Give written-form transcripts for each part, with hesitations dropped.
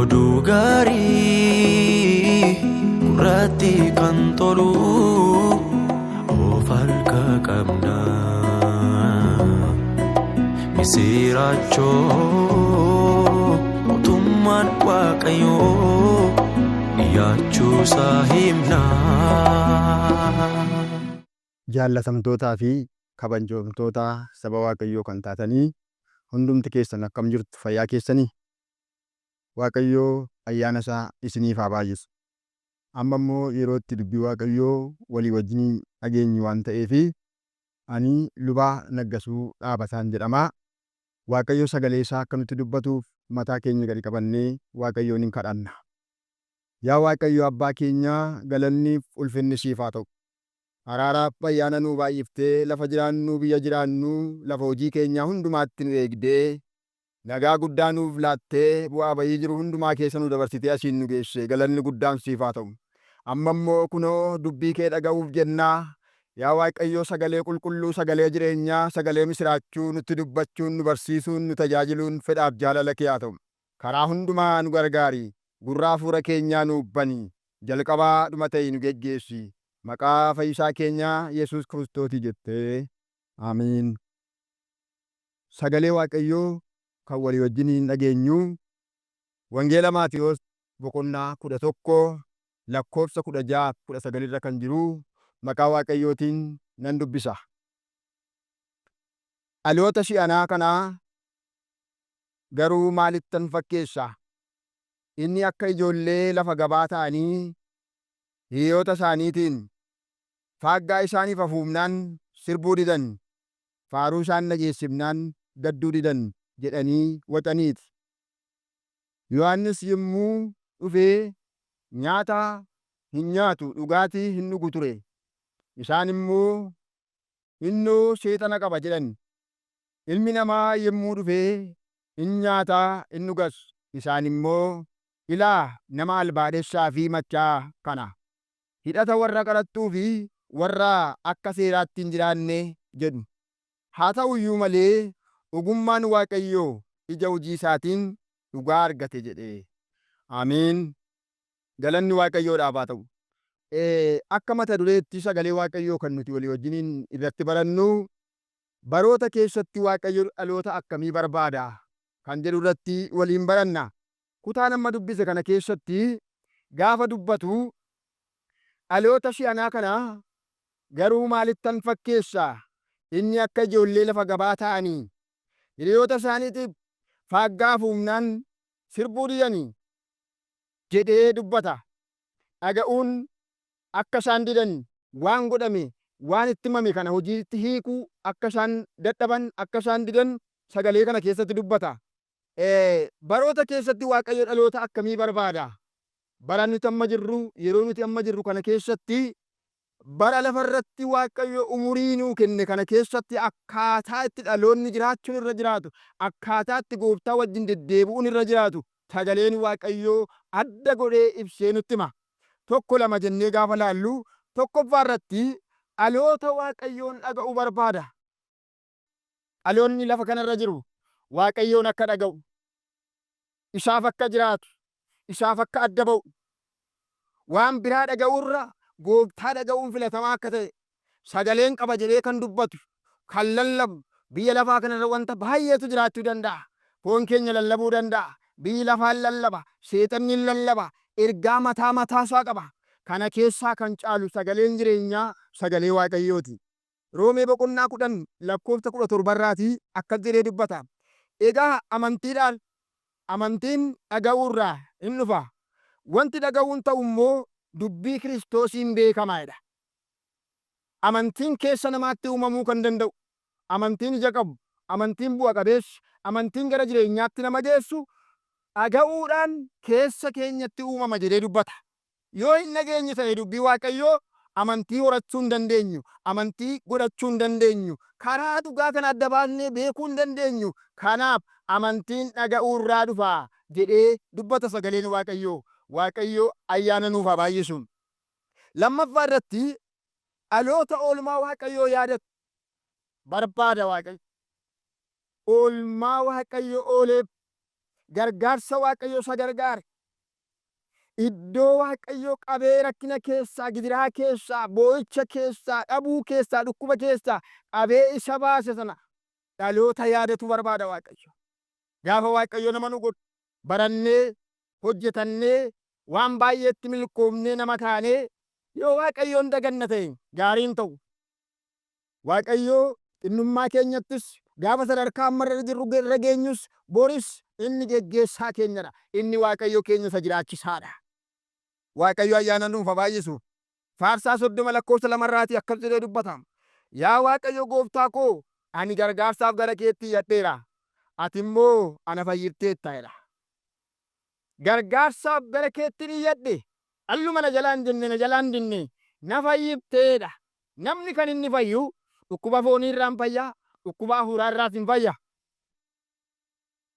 Oduu gaarii gurratti kan tolu of harka qabna. Misiraachoo mootummaan Waaqayyoo dhiyaachuusaa himna. Jaallatamtootaa fi kabajamtoota saba Waaqayyoo kan taatanii hundumti keessan akkam jirtu fayyaa keessanii? Waaqayyoo ayyaana isaa isiniif haa baay'isu. Amma immoo yeroo itti dubbii Waaqayyoo walii wajjiniin dhageenyu waan ta'eefi ani Luba Naggasuu Dhaabataan jedhama. Waaqayyo sagalee isaa akka nutti dubbatuuf mataa keenya gadi qabannee Waaqayyoon in kadhanna. Yaa Waaqayyo Abbaa keenya galanniif ulfinni siif haa ta'u. Araaraaf ayyaana nuu baay'iftee lafa jiraannu biyya jiraannu lafa hojii keenyaa hundumaatti nu eegdee nagaa guddaa nuuf laattee bu'aa bayii jiru hundumaa keessa nu dabarsitee asiin nu geesse galanni guddaan siif haa ta'u. Amma immoo kunoo dubbii kee dhaga'uuf jennaa yaa Waaqayyo sagalee qulqulluu sagalee jireenyaa sagalee misiraachuu nutti dubbachuun nu barsiisuun nu tajaajiluun fedhaaf jaalala kee haa ta'u. Karaa hundumaa nu gargaari gurra hafuura keenyaa nuuf bani jalqabaa dhuma ta'i nu geggeessi maqaa fayyisaa keenyaa Yesuus Kiristoosii jettee Amiin. Sagalee Waaqayyoo kan walii wajjiniin dhageenyu Wangeela Maatewos boqonnaa 11 lakkoofsa 16 19 irra kan jiru maqaa Waaqayyootiin nan dubbisa. Dhaloota si'anaa kana garuu maalittan fakkeessa? Inni akka ijoollee lafa gabaa ta'anii hiriyoota isaaniitiin, Faaggaa isaaniif afuufnaan sirbuu didan, faaruu isaan dhageessifnaan gadduu didan jedhanii wacaniiti. Yohaannis yommuu dhufe nyaata hin nyaatu, dhugaatii hin dhugu ture. Isaan immoo, Innoo seexana qaba jedhan. Ilmi namaa yommuu dhufe in nyaata, in dhugas. Isaan immoo, Ilaa nama albaadhessaa fi machaa'aa kana! Hidhata warra qaraxxuu fi warra akka seeraatti hin jiraannee jedhu. Haa ta'u iyyuu malee ogummaan Waaqayyoo ija hojii isaatiin dhugaa argate jedhe. Ameen. Galanni Waaqayyoodhaaf haa ta'u. Akka mata dureetti sagalee Waaqayyoo kan nuti walii wajjiniin irratti barannu baroota keessatti Waaqayyo dhaloota akkamii barbaada kan jedhu irratti waliin baranna. Kutaan amma dubbise kana keessatti gaafa dubbatu dhaloota si'anaa kana garuu maalittan fakkeessa? Inni akka ijoollee lafa gabaa taa'anii hiriyoota isaaniitiif faaggaa afuufnaan sirbuu didanii jedhee dubbata. Dhaga'uun akka isaan didan waan godhame, waan itti himame kana hojiitti hiikuu akka isaan dadhaban, akka isaan didan sagalee kana keessatti dubbata. Baroota keessatti Waaqayyo dhaloota akkamii barbaada? Bara nuti amma jirru, yeroo nuti amma jirru kana keessatti, bara lafa irratti Waaqayyo umurii nuu kenne kana keessatti akkaataa itti dhaloonni jiraachuun irra jiraatu, akkaataa itti gooftaa wajjin deddeebi'uun irra jiraatu sagaleen Waaqayyoo adda godhee ibsee nutti hima. Tokko lama jennee gaafa laallu, tokkoffaa irratti dhaloota Waaqayyoon dhaga'u barbaada. Dhaloonni lafa kanarra jiru Waaqayyoon akka dhaga'u, isaaf akka jiraatu, isaaf akka adda ba'u, waan biraa dhaga'uurra gooftaa dhaga'uun filatamaa akka ta'e, sagaleen qaba jedhee kan dubbatu, kan lallabu, biyya lafaa kanarra wanta baay'eetu jiraachuu danda'a. Foon keenya lallabuu danda'a. Biyyi lafaa in lallaba, seexanni in lallaba, ergaa mataa mataasaa qaba. Kana keessaa kan caalu sagaleen jireenyaa sagalee Waaqayyooti. Roomee boqonnaa 10 lakkoofsa 17 irraatii akkas jedhee dubbata. Egaa amantiidhaan, amantiin dhaga'uu irraa in dhufa, wanti dhaga'uun ta'u immoo dubbii Kiristoosiin beekama jedha. Amantiin keessa namaatti uumamuu kan danda'u, amantiin ija qabu, amantiin bu'a qabeessi, amantiin gara jireenyaatti nama geessu dhaga'uudhaan keessa keenyatti uumama jedhee dubbata. Yoo hin dhageenye ta'e dubbii Waaqayyoo amantii horachuu hin dandeenyu, amantii godhachuu hin dandeenyu, karaa dhugaa kana adda baasnee beekuu hin dandeenyu. Kanaaf amantiin dhaga'uu irraa dhufa jedhee dubbata sagaleen Waaqayyoo. Waaqayyo ayyaana nuuf haa baay'isu. Lammaffaa irratti dhaloota oolmaa Waaqayyoo yaadatu barbaada Waaqayyo. Oolmaa Waaqayyo ooleef. Gargaarsa Waaqayyoo isa gargaare. Iddoo Waaqayyo qabee rakkina keessaa, gidiraa keessaa, boo'icha keessaa, dhabuu keessaa, dhukkuba keessaa qabee isa baase sana dhaloota yaadatu barbaada Waaqayyo. Gaafa Waaqayyo nama nu godhu barannee, hojjetannee, waan baay'eetti milkoofnee nama taanee yoo Waaqayyoon daganna ta'e gaarii hin ta'u. Waaqayyo xinnummaa keenyattis gaafa sadarkaa amma irra jirru irra geenyus boris inni geggeessaa keenyadha. Inni Waaqayyo keenya isa jiraachisaadha. Waaqayyo ayyaana nuuf haa baay'isu. Faarsaa 30 lakkoofsa 2 irraatii akkas jedhee dubbata. Yaa Waaqayyo gooftaa koo ani gargaarsaaf gara keetti iyyadheera, ati immoo ana fayyifteetta jedha. Gargaarsaaf gara keettin iyyadhe, dhalluma na jalaa hin jenne, na jalaa hin dinne, na fayyifteedha. Namni kan inni fayyu dhukkuba foonii irraa hin fayya, dhukkuba hafuuraa irraas hin fayya.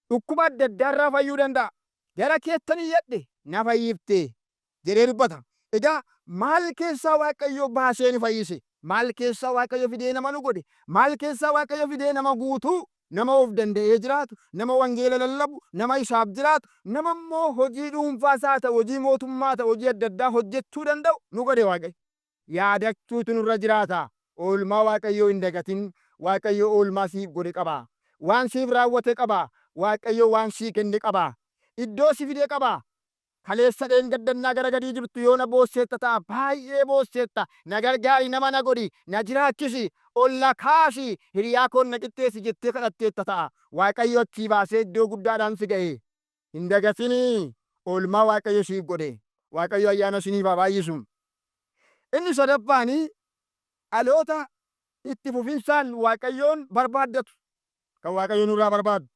Dhukkuba adda addaa irraa fayyuu danda'a. Gara keettan iyyadhe, na fayyifte jedhee dubbata. Egaa maal keessaa Waaqayyo baasee nu fayyise? Maal keessaa Waaqayyo fidee nama nu godhe? Maal keessaa Waaqayyo fidee nama guutuu, nama of danda'ee jiraatu, nama wangeela lallabu, nama isaaf jiraatu, nama immoo hojii dhuunfaas haa ta'u, hojii mootummaa haa ta'u, hojii adda addaa hojjechuu danda'u nu godhe Waaqayyo? Yaadachuutu nurra jiraata. Oolmaa Waaqayyoo hin dagatin. Waaqayyo oolmaa siif godhe qaba. Waan siif raawwate qaba. Waaqayyo waan sii kenne qaba. Iddoo si fide qaba. Kaleessa dheengaddannaa gara gadii jirtu yoona boosseetta ta'a. Baay'ee boosseetta. Na gargaari, nama na godhi, na jiraachisi, ol na kaasi, hiriyaa koon na qixxeessi jettee kadhatteetta ta'a. Waaqayyo achii baasee iddoo guddaadhaan si ga'e. Hin dagatinii oolmaa Waaqayyo siif godhe. Waaqayyo ayyaana isiniif haa baay'isu. Inni sadaffaan dhaloota itti fufinsaan Waaqayyoon barbaaddatu. Kan Waaqayyo nurraa barbaadu.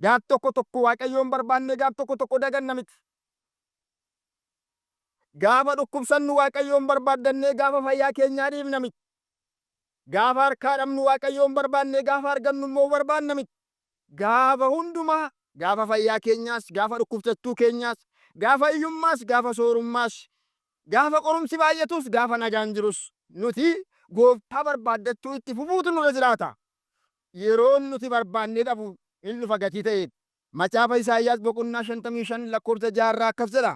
Gaaf tokko tokko Waaqayyoon barbaannee gaaf tokko tokko daganna miti. Gaafa dhukkubsannu Waaqayyoon barbaaddannee gaafa fayyaa keenyaa dhiifna miti. Gaafa harkaa dhabnu Waaqayyoon barbaannee gaafa argannu immoo barbaanna miti. Gaafa hundumaa, gaafa fayyaa keenyaas, gaafa dhukkubsachuu keenyaas, gaafa hiyyummaas, gaafa soorummaas, gaafa qorumsi baay'atus, gaafa nagaan jirus nuti Gooftaa barbaaddachuu itti fufuutu nurra jiraata. Yeroon nuti barbaannee dhabu in dhufa gatii ta'eef. Macaafa Isaayyaas boqonnaa 55 lakkoofsa 6 irraa akkas jedha.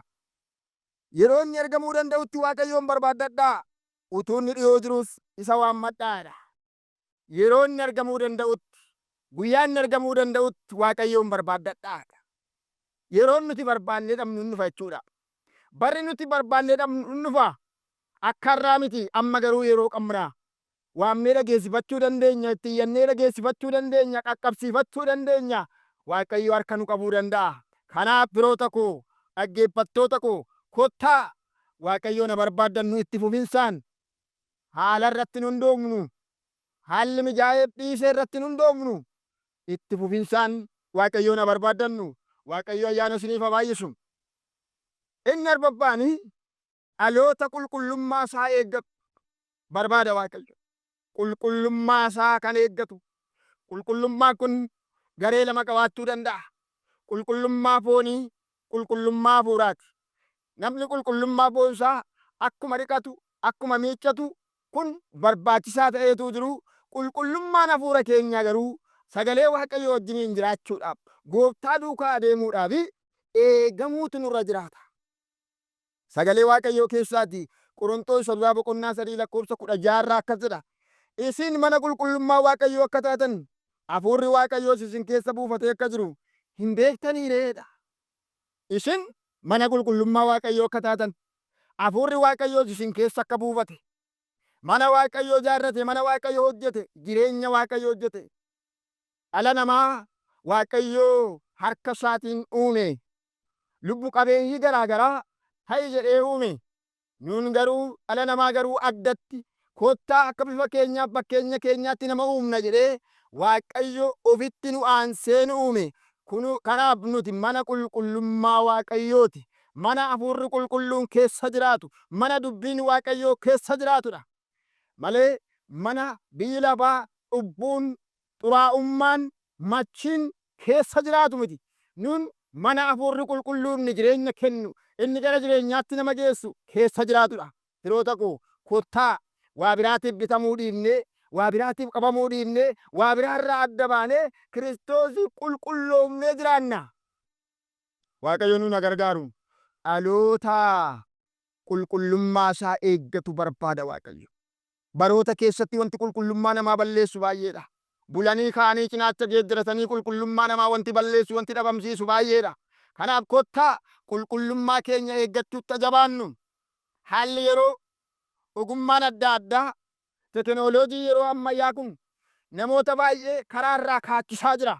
Yeroo inni argamuu danda'utti Waaqayyoon barbaaddadhaa, utuu inni dhiyoo jiruus isa waammadhaa jedha. Yeroo inni argamuu danda'utti, guyyaa inni argamuu danda'utti Waaqayyoon barbaaddadhaa jedha. Yeroon nuti barbaannee dhabnu in dhufa jechuudha. Barri nuti barbaannee dhabnu in dhufa. Akka har'aa miti, amma garuu yeroo qabna. Waamnee dhageessifachuu dandeenya, itti iyyannee dhageessifachuu dandeenya, qaqqabsiifachuu dandeenya. Waaqayyo harka nu qabuu danda'a. Kanaaf firoota koo, dhaggeeffattoota koo, kottaa Waaqayyoon haa barbaaddannu itti fufinsaan. Haala irratti hin hundoofnu. Haalli mijaa'eef dhiisee irratti hin hundoofnu. Itti fufinsaan Waaqayyoon haa barbaaddannu. Waaqayyo ayyaana isiniif haa baay'isu. Inni arfaffaan dhaloota qulqullummaa isaa eeggatu barbaada Waaqayyo. Qulqullummaa isaa kan eeggatu. Qulqullummaan kun garee lama qabaachuu danda'a. Qulqullummaa foonii, qulqullummaa hafuuraati. Namni qulqullummaa foon isaa akkuma dhiqatu, akkuma miiccatu kun barbaachisaa ta'ee utuu jiruu, qulqullummaan hafuura keenyaa garuu sagalee Waaqayyoo wajjiniin jiraachuudhaaf, Gooftaa duukaa adeemuudhaaf eegamuutu nurra jiraata. Sagalee Waaqayyoo keessaati Qoronxoos isa duraa boqonnaa 3 lakkoofsa 16 irraa akkas jedha, Isin mana qulqullummaa Waaqayyoo akka taatan, hafuurri Waaqayyoos isin keessa buufatee akka jiru hin beektanii ree? jedha. Isin mana qulqullummaa Waaqayyoo akka taatan, hafuurri Waaqayyoos isin keessa akka buufate. Mana Waaqayyoo ijaarrate, mana Waaqayyoo hojjete, jireenya Waaqayyoo hojjete. Dhala namaa Waaqayyoo harka isaatiin uume. Lubbu qabeeyyii garaa garaa ta'i jedhee uume. Nuun garuu dhala namaa garuu addatti kottaa akka bifa keenyaaf fakkeenya keenyaatti nama uumna jedhee Waaqayyo ofitti nu aansee nu uume. Kunu kanaaf nuti mana qulqullummaa Waaqayyooti. Mana hafuurri qulqulluun keessa jiraatu, mana dubbiin Waaqayyoo keessa jiraatudha. Malee mana biyyi lafaa cubbuun, xuraa'ummaan, machiin keessa jiraatu miti. Nun mana Hafuurri Qulqulluun inni jireenya kennu, inni gara jireenyaatti nama geessu keessa jiraatudha. Firoota koo, kottaa waa biraatiif bitamuu dhiifnee, waa biraatiif qabamuu dhiifnee, waa biraarraa adda baanee Kiristoosiif qulqulloofnee jiraanna. Waaqayyo nuun haa gargaaru. Dhaloota qulqullummaa isaa eeggatu barbaada Waaqayyo. Baroota keessatti wanti qulqullummaa namaa balleessu baay'eedha. Bulanii ka'anii cinaacha geeddaratanii qulqullummaa namaa wanti balleessu, wanti dhabamsiisu baay'eedha. Kanaaf kottaa qulqullummaa keenya eeggachuutti haa jabaannu. Haalli yeroo, ogummaan adda addaa, tekinooloojii yeroo ammayyaa kun namoota baay'ee karaa irraa kaachisaa jira.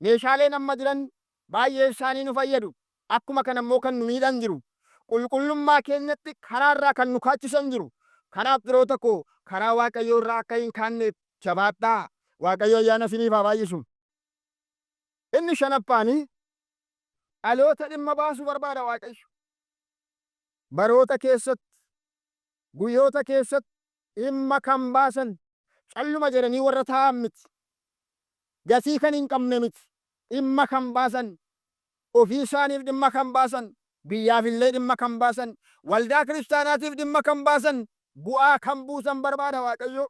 Meeshaaleen amma jiran baay'een isaanii nu fayyadu. Akkuma kana immoo kan nu miidhan jiru. Qulqullummaa keenyatti karaa irraa kan nu kaachisan jiru. Kanaaf firoota koo karaa Waaqayyoo irraa akka hin kaanneef jabaadhaa. Waaqayyo ayyaana isiniif haa baay'isu. Inni shanaffaan dhaloota dhimma baasuu barbaada Waaqayyo. Baroota keessatti, guyyoota keessatti dhimma kan baasan calluma jedhanii warra taa'an miti. Gatii kan hin qabne miti. Dhimma kan baasan, ofii isaaniif dhimma kan baasan, biyyaaf illee dhimma kan baasan, waldaa kiristaanaatiif dhimma kan baasan, bu'aa kan buusan barbaada Waaqayyo.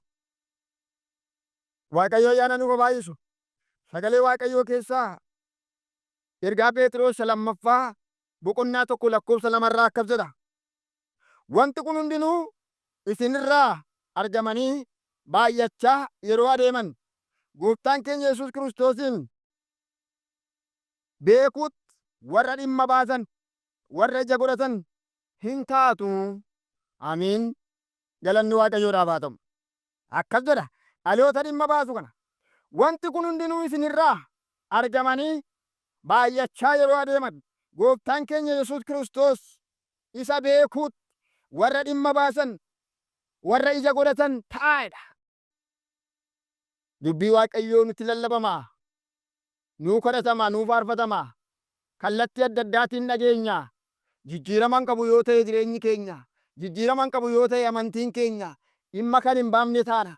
Waaqayyo ayyaana nuuf haa baay'isu. Sagalee Waaqayyoo keessaa ergaa Pheexiroos isa lammaffaa boqonnaa 1 lakkoofsa 2 irraa akkas jedha. Wanti kun hundinuu isinirraa argamanii baay'achaa yeroo adeeman, Gooftaan keenya Yesuus Kiristoosiin beekuutti warra dhimma baasan, warra ija godhatan hin taatu. Amiin. Galanni Waaqayyoodhaaf haa ta'u. Akkas jedha, dhaloota dhimma baasu kana. Wanti kun hundinuu isinirraa argamanii baay'achaa yeroo adeeman, Gooftaan keenya Yesuus Kiristoos isa beekuutti warra dhimma baasan, warra ija godhatan ta'aa jedha. Dubbii Waaqayyoo nutti lallabama, nuu kadhatama, nuu faarfatama, kallattii adda addaatiin dhageenya. Jijjiirama hin qabu yoo ta'e jireenyi keenya, jijjiirama hin qabu yoo ta'e amantiin keenya, dhimma kan hin baafne taana.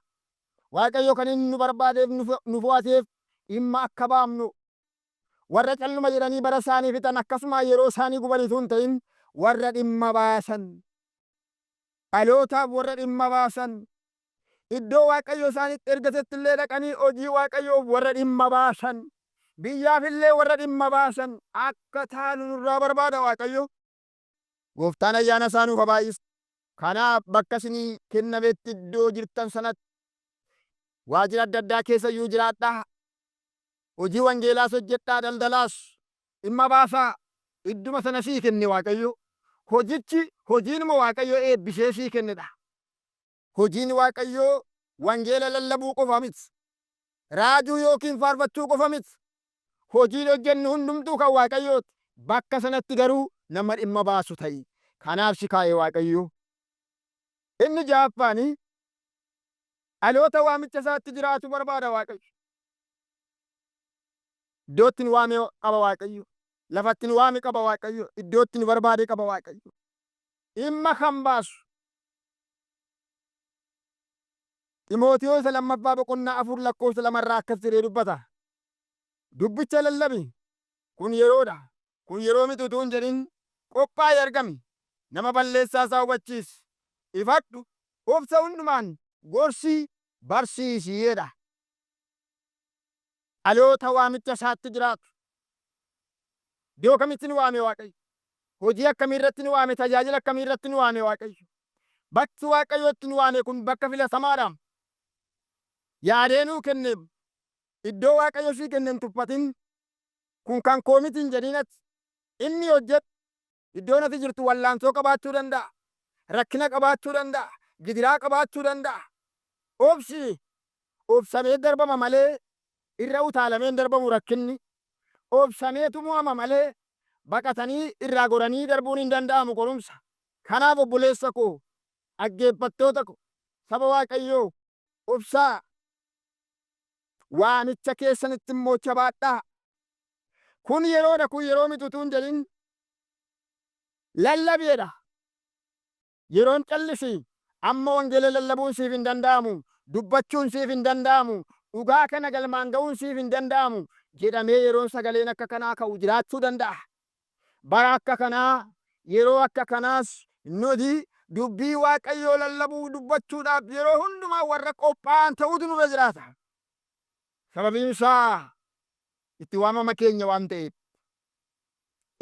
Waaqayyo kan inni nu barbaadeef nu fo'ateef dhimma akka baafnu Warra calluma jedhanii bara isaanii fixan akkasumaan yeroo isaanii guban utuu hin ta'in warra dhimma baasan, dhalootaaf warra dhimma baasan, iddoo Waaqayyo isaanitti ergatetti illee dhaqanii hojii Waaqayyoof warra dhimma baasan, biyyaaf illee warra dhimma baasan akka taanu nurraa barbaada Waaqayyo. Gooftaan ayyaana isaa nuuf haa baay'isu. Kanaaf bakka isinii kennametti iddoo jirtan sanatti waajjira adda addaa keessa iyyuu jiraadhaa. Hojii wangeelaas hojjedhaa, daldalaas dhimma baasaa. Idduma sana sii kenne Waaqayyo. Hojichi hojiinuma Waaqayyo eebbisee sii kennedha. Hojiin Waaqayyoo wangeela lallabuu qofa miti. Raajuu yookiin faarfachuu qofa miti. Hojiin hojjennu hundumtuu kan Waaqayyooti. Bakka sanatti garuu nama dhimma baasu ta'i. Kanaaf si kaa'e Waaqayyo. Inni ja'affaan dhaloota waamicha isaatti jiraatu barbaada Waaqayyo. Iddoo itti nu waame qaba Waaqayyo. Lafa itti nu waame qaba Waaqayyo. Iddoo itti nu barbaade qaba Waaqayyo. Dhimma kan baasu. Ximootiyoos isa lammaffaa boqonnaa 4 lakkoofsa 2 irraa akkas jedhee dubbata. Dubbicha lallabi. Kun yeroodha. Kun yeroo miti utuu hin jedhin qophaa'i argami. Nama balleessaa isaa hubachiisi. Ifadhu. Obsa hundumaan gorsi barsiisi jedha. Dhaloota waamicha isaatti jiraatu. Iddoo kamitti nu waame Waaqayyo? Hojii akkamii irratti nu waame? Tajaajila akkamii irratti nu waame Waaqayyo? Bakki Waaqayyo itti nu waame kun bakka filatamaadha. Yaadee nuu kenne. Iddoo Waaqayyo sii kenne hin tuffatin. Kun kan koo miti hin jedhin ati. Inni hojjedhu. Iddoon ati jirtu wallaansoo qabaachuu danda'a. Rakkina qabaachuu danda'a. Gidiraa qabaachuu danda'a. Obsi. Obsamee darbama malee irra utaalamee hin darbamu rakkinni. Obsameetu mo'ama malee baqatanii irraa goranii darbuun hin danda'amu qorumsa. Kanaaf obboleessa koo, dhaggeeffattoota ko, saba Waaqayyoo, obsaa. Waamicha keessanitti immoo jabaadhaa. Kun yeroodha kun yeroo miti utuu hin jedhin lallabi jedha. Yeroon callisi, amma wangeela lallabuun siif hin danda'amu, dubbachuun siif hin danda'amu, dhugaa kana galmaan ga'uun siif hin danda'amu jedhamee yeroon sagaleen akka kanaa ka'u jiraachuu danda'a. Bara akka kanaa, yeroo akka kanaas nuti Dubbii Waaqayyoo lallabuu dubbachuudhaaf yeroo hundumaa warra qophaa'an ta'uutu nurra jiraata. Sababiin isaa itti waamama keenya waan ta'eef.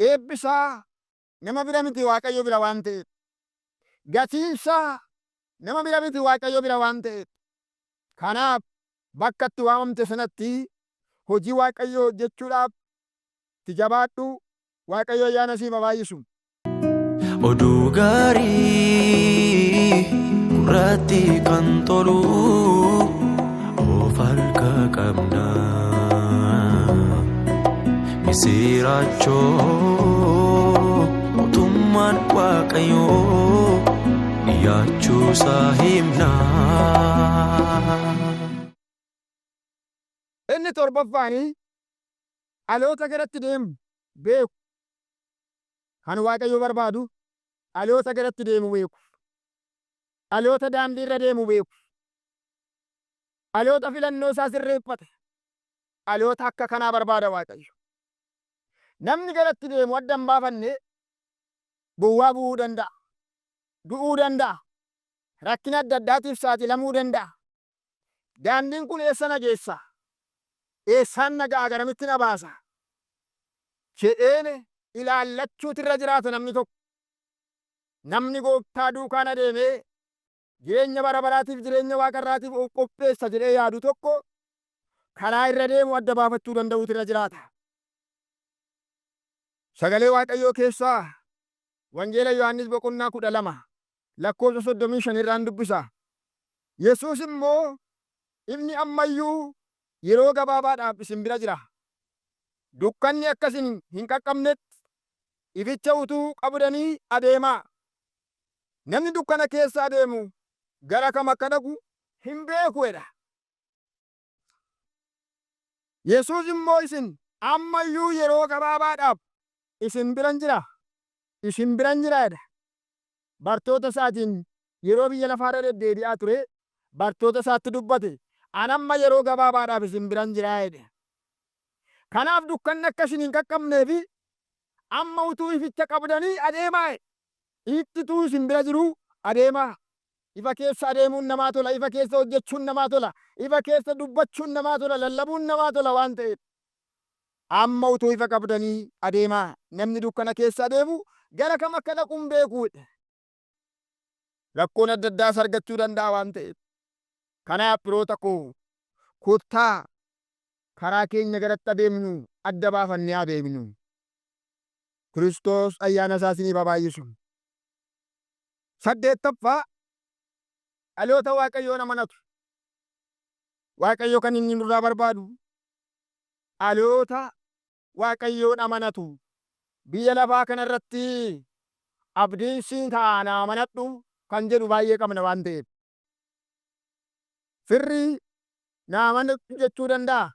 Eebbi isaa nama bira miti Waaqayyo bira waan ta'eef. Gatiin isaa nama bira miti Waaqayyo bira waan ta'eef. Kanaaf bakka itti waamamte sanatti hojii Waaqayyoo hojjechuudhaaf itti jabaadhu. Waaqayyo ayyaana siif haa baay'isu. Oduu gaarii gurratti kan tolu of harka qabna. Misiraachoo mootummaan Waaqayyoo dhiyaachuusaa himna. Inni torbaffaani dhaloota garatti deemu beeku. Kan Waaqayyo barbaadu dhaloota garatti deemu beeku. Dhaloota daandii irra deemu beeku. Dhaloota filannoo isaa sirreeffate. Dhaloota akka kanaa barbaada Waaqayyo. Namni garatti deemu adda hin baafanne bowwaa bu'uu danda'a. Du'uu danda'a. Rakkina adda addaatiif saaxilamuu danda'a. Daandiin kun eessa na geessa? Eessaan na ga'a? Garamitti na baasa? Jedheen ilaallachuutu irra jiraata namni tokko. Namni Gooftaa duukaan adeemee jireenya bara baraatiif jireenya waaqarraatiif of qopheessa jedhee yaadu tokko karaa irra deemu adda baafachuu danda'uutu irra jiraata. Sagalee Waaqayyoo keessaa Wangeela Yohaannis boqonnaa 12 lakkoofsa 35 irraan dubbisa. Yesuus immoo, Ifni amma iyyuu yeroo gabaabaadhaaf isin bira jira. Dukkanni akka isin hin qaqqabnetti ificha utuu qabdanii adeemaa. Namni dukkana keessa adeemu gara kam akka dhaqu hin beeku jedha. Yesuus immoo isin amma iyyuu yeroo gabaabaadhaaf isin biran jira, isin biran jira jedha. Bartoota isaatiin yeroo biyya lafaa irra deddeebi'aa ture bartoota isaatti dubbate. An amma yeroo gabaabaadhaaf isin biran jira jedhe. Kanaaf dukkanni akka isin hin qaqqabneefi amma utuu ificha qabdanii adeemaa jedhe. Ifti utuu isin bira jiruu adeemaa. Ifa keessa adeemuun namaa tola, ifa keessa hojjechuun namaa tola, ifa keessa dubbachuun namaa tola, lallabuun namaa tola waan ta'eef. Amma utuu ifa qabdanii adeemaa. Namni dukkana keessa adeemu gara kam akka dhaqu hin beeku. Rakkoon adda addaas argachuu danda'a waan ta'eef. Kanaaf firoota koo kottaa karaa keenya garatti adeemnu adda baafannee haa beeknu. Kiristoos ayyaana isaa isiniif haa baay'isu. Saddeettaffaa, dhaloota Waaqayyoon amanatu. Waaqayyo kan inni nurraa barbaadu dhaloota Waaqayyoon amanatu. Biyya lafaa kana irratti abdiin siin ta'a na amanadhu kan jedhu baay'ee qabna waan ta'eef. Firri na amanadhu jechuu danda'a.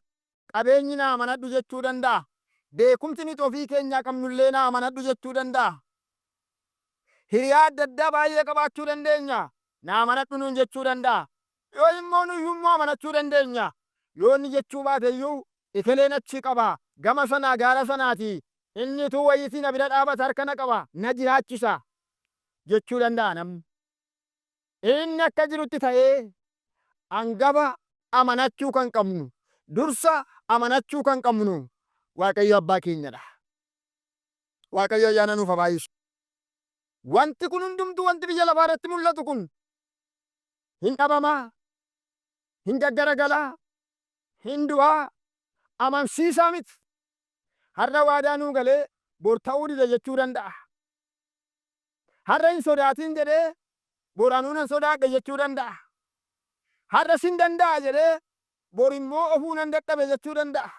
Qabeenyi na amanadhu jechuu danda'a. Beekumsi nuti ofii keenyaa qabnullee na amanadhu jechuu danda'a. Hiriyaa adda addaa baay'ee qabaachuu dandeenya. Na amanadhu nuun jechuu danda'a. Yoo immoo nuyyuu immoo amanachuu dandeenya. Yoo inni jechuu baate iyyuu ekeleen achii qaba. Gama sanaa gaara sanaati. Inni utuu wayiitii na bira dhaabata harka na qaba. Na jiraachisa jechuu danda'a namni. Inni akka jirutti ta'ee angafa amanachuu kan qabnu, dursa amanachuu kan qabnu Waaqayyo Abbaa keenyadha. Waaqayyo ayyaana nuuf haa baay'isu. Wanti kun hundumtuu wanti biyya lafaa irratti mul'atu kun hin dhabamaa, hin gaggaragalaa, hin du'aa, amansiisaa miti. Har'a waadaa nuu galee bor ta'uu dide jechuu danda'a. Har'a hin sodaatin jedhee bor anuu nan sodaadhe jechuu danda'a. Har'a sin danda'a jedhee bor immoo ofuu nan dadhabe jechuu danda'a.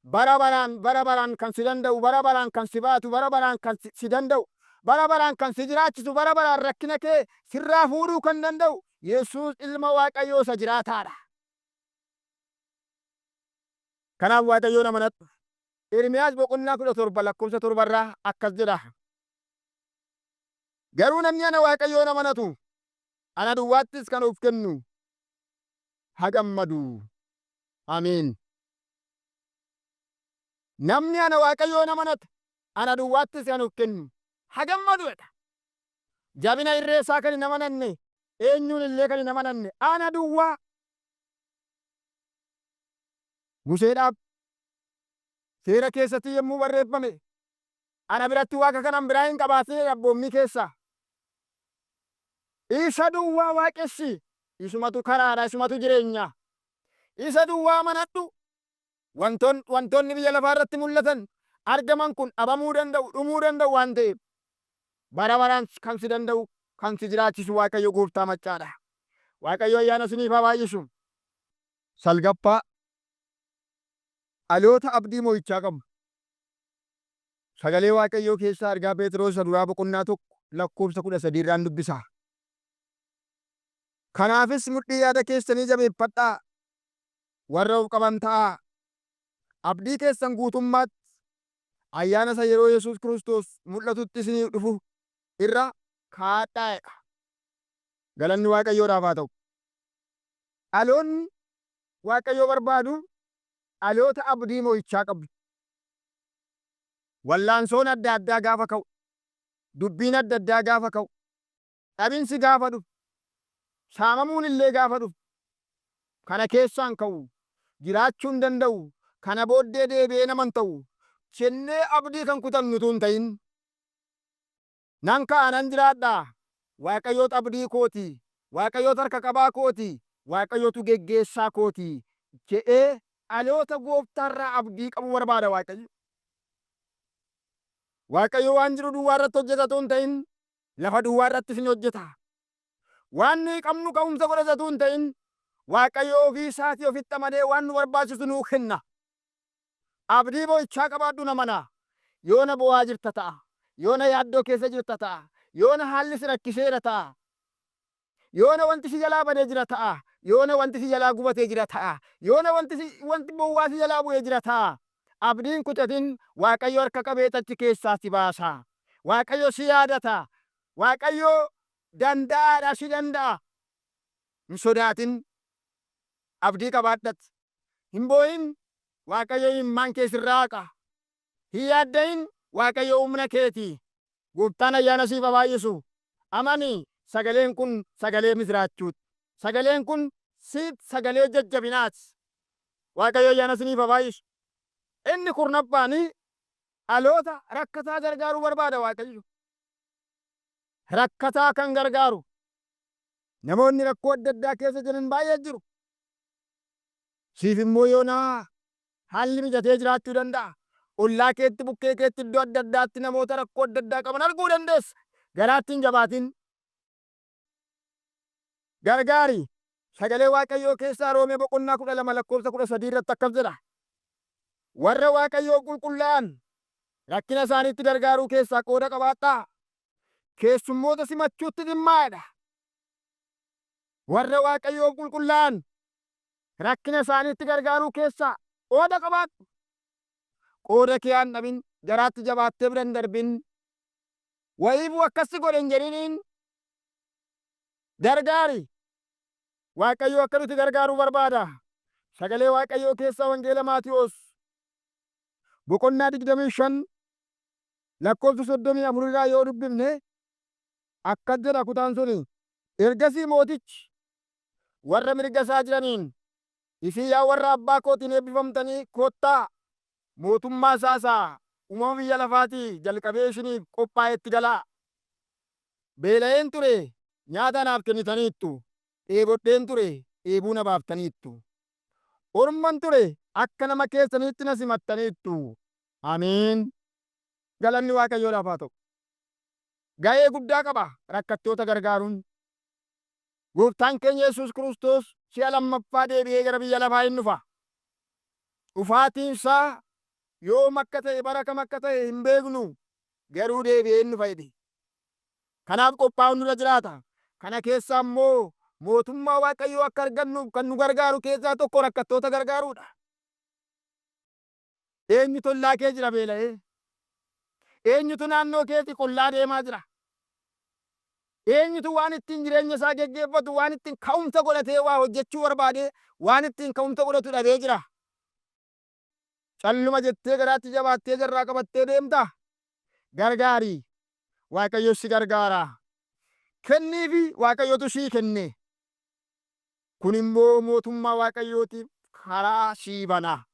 Bara baraan bara baraan kan si danda'u, bara baraan kan si baatu, bara baraan kan si danda'u, bara baraan kan si jiraachisu, bara baraan rakkina kee sirraa fuudhuu kan danda'u Yesuus ilma Waaqayyoo isa jiraataadha. Kanaaf Waaqayyoon amanadhu. Ermiyaas boqonnaa 17 lakkoofsa 7 irraa akkas jedha. Garuu namni ana Waaqayyoon amanatu, ana duwwaattis kan of kennu haa gammadu. Ameen. Namni ana Waaqayyoon amanatu, ana duwwaattis kan of kennu haa gammadu jedha. Jabina irree isaa kan hin amananne, eenyuun illee kan hin amananne ana duwwaa. Museedhaaf seera keessatti yommuu barreeffame, ana biratti waaqa kanan biraa hin qabaatin jedha abboommii keessaa. Isa duwwaa waaqessi, isumatu karaadha, isumatu jireenya. Isa duwwaa amanadhu. Wantoon, wantoonni biyya lafaa irratti mul'atan, argaman kun dhabamuu danda'u, dhumuu danda'u waan ta'eef, bara baraan kan si danda'u, kan si jiraachisu Waaqayyo Gooftaa Maccaadha. Waaqayyo ayyaana isiniif haa baay'isu. Salgaffaa, Dhaloota abdii mo'ichaa qabu. Sagalee Waaqayyoo keessaa ergaa Pheexiroos isa duraa boqonnaa 1 lakkoofsa 13 irraan dubbisa. Kanaafis mudhii yaada keessanii jabeeffadhaa, warra of qaban ta'aa. Abdii keessan guutummaatti ayyaana isa yeroo Yesuus Kiristoos mul'atutti isiniif dhufu irra kaa'adhaa jedha. Galanni Waaqayyoodhaaf haa ta'u. Dhaloonni Waaqayyo barbaadu dhaloota abdii mo'ichaa qabu. Wallaansoon adda addaa gaafa ka'u, dubbiin adda addaa gaafa ka'u, dhabinsi gaafa dhufu, saamamuun illee gaafa dhufu, kana keessaan ka'u, jiraachuu hin danda'u, kana booddee deebi'ee nama hin ta'u jennee abdii kan kutannu utuu hin ta'in, nan ka'a nan jiraadha, Waaqayyootu abdii kooti, Waaqayyootu harka qabaa kooti, Waaqayyootu geggeessaa kooti jedhee dhaloota Gooftaarraa abdii qabu barbaada Waaqayyo. Waaqayyo waan jiru duwwaa irratti hojjeta utuu hin ta'in, lafa duwwaa irrattis ni hojjeta. Waan nuyi qabnu ka'umsa godhata utuu hin ta'in, Waaqayyo ofii isaatii ofitti amanee waan nu barbaachisu nuu kenna. Abdii mo'ichaa qabaadhu namana. Yoona boo'aa jirta ta'a. Yoona yaaddoo keessa jirta ta'a. Yoona haalli si rakkiseera ta'a. Yoona wanti si jalaa badee jira ta'a. Yoona wanti si jalaa gubatee jira ta'a. Yoona wanti si wanti bowwaa si jalaa bu'ee jira ta'a. Abdii hin kutatin, Waaqayyo harka qabeet achi keessaa si baasa. Waaqayyo si yaadata. Waaqayyo danda'aadha, si danda'a. Hin sodaatin. Abdii qabaadhat. Hin boo'in, Waaqayyo imimmaan kee sirraa haqa. Hin yaadda'in, Waaqayyo humna keeti. Gooftaan ayyaana siif haa baay'isu. Amani, sagaleen kun sagalee misiraachuuti. Sagaleen kun siif sagalee jajjabinaati. Waaqayyo ayyaana isiniif haa baay'isu. Inni kurnaffaan dhaloota rakkataa gargaaruu barbaada Waaqayyo. Rakkataa kan gargaaru. Namoonni rakkoo adda addaa keessa jiran baay'ee jiru. Siif immoo yoona haalli mijatee jiraachuu danda'a. Ollaa keetti, bukkee keetti, iddoo adda addaatti namoota rakkoo adda addaa qaban arguu dandeessa. Garaatti hin jabaatin. Gargaari. Sagalee Waaqayyoo keessaa Roomee boqonnaa 12 lakkoofsa 13 irratti akkas jedha. Warra Waaqayyoof qulqullaa'an rakkina isaaniitti gargaaruu keessaa qooda qabaadhaa. Keessummoota simachuutti dhimmaa jedha. Warra Waaqayyoof qulqullaa'an rakkina isaaniitti gargaaruu keessaa qooda qabaadhu. Qooda kee haa hin dhabin, garaatti jabaattee bira hin darbin. Wayiifuu akkas si godhe hin jedhiniin. Gargaari. Waaqayyo akka nuti gargaaru barbaada. Sagalee Waaqayyoo keessaa Wangeela Maatiwoos boqonnaa 25 lakkoofsa 34 irraa yoo dubbifne akkas jedha kutaan suni. Ergasii mootichi warra mirga isaa jiraniin, Isin yaa warra abbaa kootiin eebbifamtanii kottaa, mootummaa isaa isa uumama biyya lafaatii jalqabee isiniif qophaa'etti galaa. Beela'een ture, nyaata anaaf kennitaniittu, dheebodheen ture, dheebuu na baaftaniittu. Orman ture, akka nama keessaniitti na simattaniittu. Ameen. Galanni Waaqayyoodhaaf haa ta'u. Ga'ee guddaa qaba rakkattoota gargaaruun. Gooftaan keenya Yesuus Kiristoos si'a lammaffaa deebi'ee gara biyya lafaa in dhufa. Dhufaatiin isaa yoom akka ta'e bara kam akka ta'e hin beeknu, garuu deebi'ee in dhufa jedhe. Kanaaf qophaa'uun nurra jiraata. Kana keessaa immoo mootummaa Waaqayyoo akka argannuuf kan nu gargaaru keessaa tokko rakkattoota gargaaruudha. Eenyutu ollaa kee jira beela'ee? Eenyutu naannoo keetii qullaa deemaa jira? Eenyutu waan ittiin jireenya isaa geggeeffatu, waan ittiin ka'umsa godhatee waa hojjechuu barbaadee, waan ittiin ka'umsa godhatu dhabee jira? Calluma jettee garaatti jabaattee jarraa qabattee deemtaa? Gargaari. Waaqayyos si gargaara. Kenniifi Waaqayyotu sii kenne. Kun immoo mootummaa Waaqayyootiif karaa sii bana.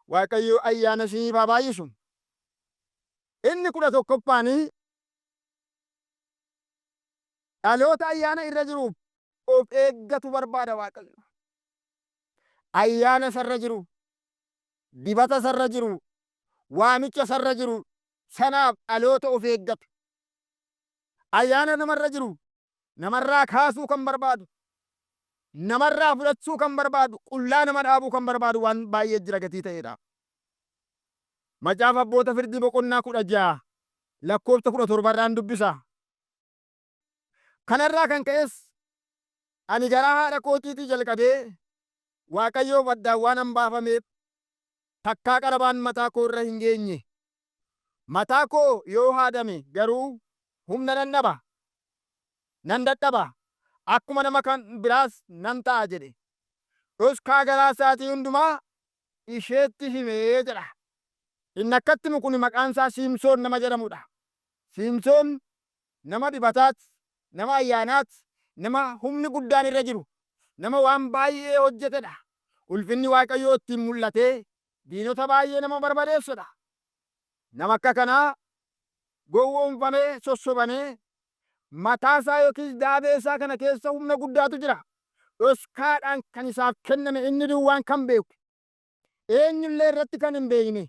Waaqayyo ayyaana siif haa baay'isu. Inni 11ffaan dhaloota ayyaana irra jiruuf of eeggatu barbaada Waaqayyo. Ayyaana isarra jiru, dibata isarra jiru, waamicha isarra jiru sanaaf dhaloota of eeggatu. Ayyaana namarra jiru namarraa kaasuu kan barbaadu, namarraa fudhachuu kan barbaadu, qullaa nama dhaabuu kan barbaadu waan baay'ee jira gatii ta'eedha. Macaafa Abboota Firdii boqonnaa 16 lakkoofsa 17 irraan dubbisa. Kanarraa kan ka'es ani garaa haadha kootiitii jalqabee Waaqayyoof addaan waanan baafameef takkaa qarabaan mataa koo irra hin geenye. Mataa koo yoo haadame garuu humna nan dhaba, nan dadhaba, akkuma nama kan biraas nan ta'a jedhe. Dhoskaa garaa isaatii hundumaa isheetti hime jedha. Inni akkatti himu kun maqaan isaa Siimsoon nama jedhamudha. Siimsoon nama dibataat, nama ayyaanaat, nama humni guddaan irra jiru, nama waan baay'ee hojjetedha. Ulfinni Waaqayyoo ittiin mul'atee diinota baay'ee nama barbadeessedha. Nama akka kanaa gowwoomfamee, sossobamee, mataa isaa yookiis daabee isaa kana keessa humna guddaatu jira. Dhoskaadhaan kan isaaf kenname inni duwwaan kan beeku. Eenyullee irratti kan hin beekne.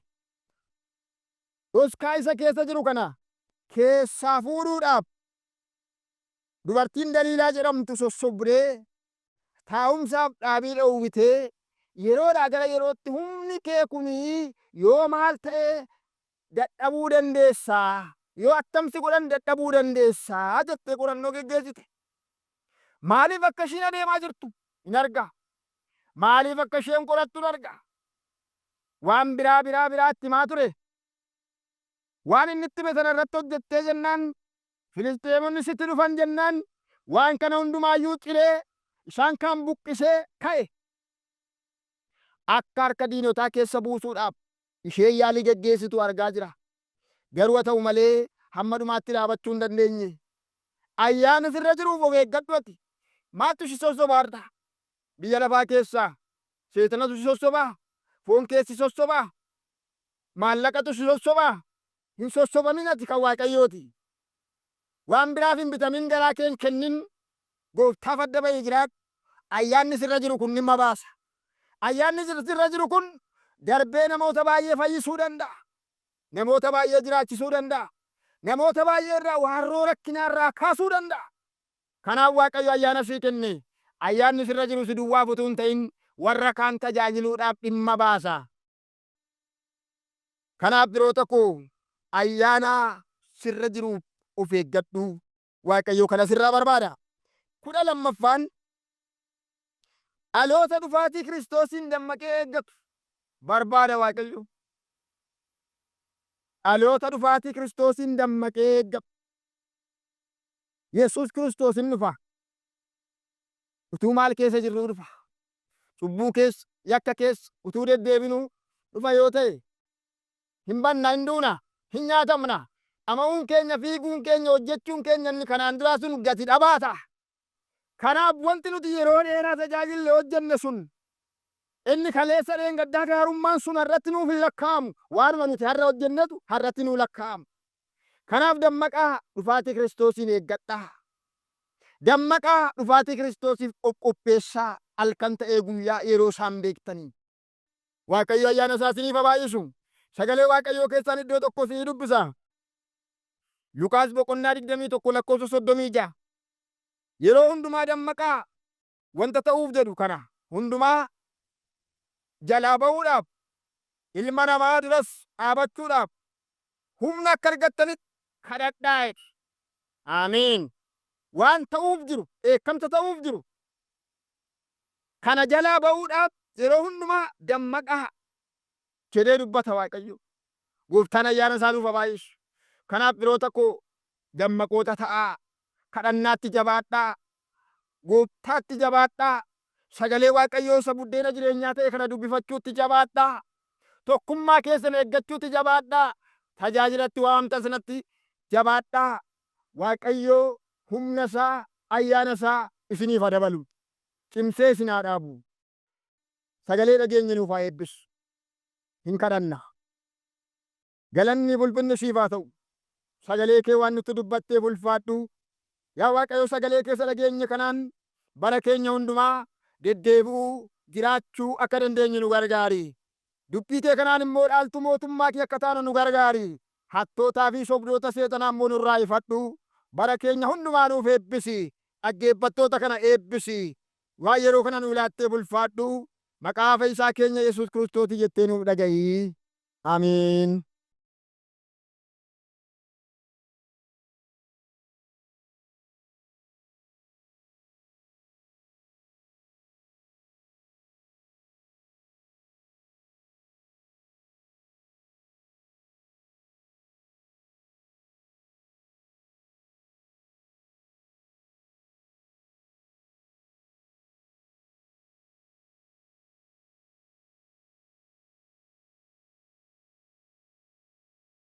Dhoskaa isa keessa jiru kana keessaa fuudhuudhaaf dubartiin Daliilaa jedhamtu sossobdee taa'umsaaf dhaabii dhoowwitee yeroodhaa gara yerootti humni kee kun yoo maal ta'e dadhabuu dandeessa, yoo attam si godhan dadhabuu dandeessa jettee qorannoo geggeessite. Maaliif akka ishiin adeemaa jirtu hin arga. Maaliif akka isheen qorattu hin arga. Waan biraa biraa biraa itti himaa ture. Waan inni itti hime sana irratti hojjettee jennaan Filisxeemonni sitti dhufan jennaan waan kana hundumaayyuu ciree isaan kaan buqqisee ka'e. Akka harka diinotaa keessa buusuudhaaf isheen yaalii geggeessitu argaa jira. Garuu haa ta'u malee hamma dhumaatti dhaabachuu hin dandeenye. Ayyaana sirra jiruuf of eeggadhu ati. Maaltu si sossobaarta? Biyya lafaa keessaa seexanatu si sossobaa? Foon kee si sossobaa? Maallaqatu si sossobaa? Hin sossobamin ati kan Waaqayyooti. Waan biraaf hin bitamin garaa kee hin kennin Gooftaaf adda ba'i jiraadhu. Ayyaanni sirra jiru kun dhimma baasa. Ayyaanni sirra jiru kun darbee namoota baay'ee fayyisuu danda'a. Namoota baay'ee jiraachisuu danda'a. Namoota baay'ee irraa waarroo rakkinaa irraa kaasuu danda'a. Kanaaf Waaqayyo ayyaana sii kenne. Ayyaanni sirra jiru si duwwaaf utuu hin ta'in warra kaan tajaajiluudhaaf dhimma baasa. Kanaaf firoota koo ayyaana sirra jiruuf of eeggadhu. Waaqayyo kana sirraa barbaada. 12ffaan dhaloota dhufaatii Kiristoosiin dammaqee eeggatu barbaada Waaqayyo. Dhaloota dhufaatii Kiristoosiin dammaqee eeggatu. Yesuus Kiristoos in dhufa. Utuu maal keessa jirruu dhufa? Cubbuu keessa, yakka keessa utuu deddeebinuu dhufa yoo ta'e, hin badna, hin duuna, hin nyaatamna. Dhama'uun keenya, fiiguun keenya, hojjechuun keenya inni kanaan duraa sun gati dhabaa ta'a. Kanaaf wanti nuti yeroo dheeraa tajaajille hojjenne sun inni kaleessa dheengaddaa gaarummaan sun har'atti nuuf hin lakkaa'amu. Waanuma nuti har'a hojjennetu har'atti nuu lakkaa'ama. Kanaaf dammaqaa, dhufaatii Kiristoosiin eeggadhaa. Dammaqaa, dhufaatii Kiristoosiif of qopheessaa, halkan ta'ee guyyaa yeroo isaa hin beektanii. Waaqayyo ayyaana isaa isiniif haa baay'isu. Sagalee Waaqayyoo keessaan iddoo tokko isinii dubbisa. Luqaas boqonnaa 21 lakkoofsa 36. Yeroo hundumaa dammaqaa, wanta ta'uuf jedhu kana hundumaa jalaa ba'uudhaaf, ilma namaa duras dhaabachuudhaaf humna akka argattanitti kadhadhaa jedhe. Aamiin. Waan ta'uuf jiru, dheekkamsa ta'uuf jiru kana jalaa ba'uudhaaf yeroo hundumaa dammaqaa jedhee dubbata Waaqayyo. Gooftaan ayyaana isaa nuuf haa baay'isu. Kanaaf firoota koo dammaqoota ta'aa, kadhannaatti jabaadhaa, Gooftaatti jabaadhaa, sagalee Waaqayyoo isa buddeena jireenyaa ta'e kana dubbifachuutti jabaadhaa. Tokkummaa keessan eeggachuutti jabaadhaa. Tajaajilatti waamamtan sanatti jabaadhaa. Waaqayyo humna isaa, ayyaana isaa isiniif haa dabalu. Cimsee isin haa dhaabu. Sagalee dhageenye nuuf haa eebbisu. Hin kadhanna. Galanni ulfinni siif haa ta'u. Sagalee kee waan nutti dubbatteef ulfaadhu. Yaa Waaqayyo, sagalee keessa dhageenye kanaan bara keenya hundumaa deddeebi'uu, jiraachuu akka dandeenyu nu gargaari. Dubbii kee kanaan immoo dhaaltuu mootummaa kee akka taanu nu gargaari. Hattootaa fi sobdoota seexanaa immoo nurraa ifadhu. Bara keenya hundumaa nuuf eebbisi. Dhaggeeffattoota kana eebbisi. Waan yeroo kana nu ilaattee ulfaadhu. Maqaa fayyisaa keenya Yesuus Kiristoosii jettee nuuf dhaga'i. Amiin.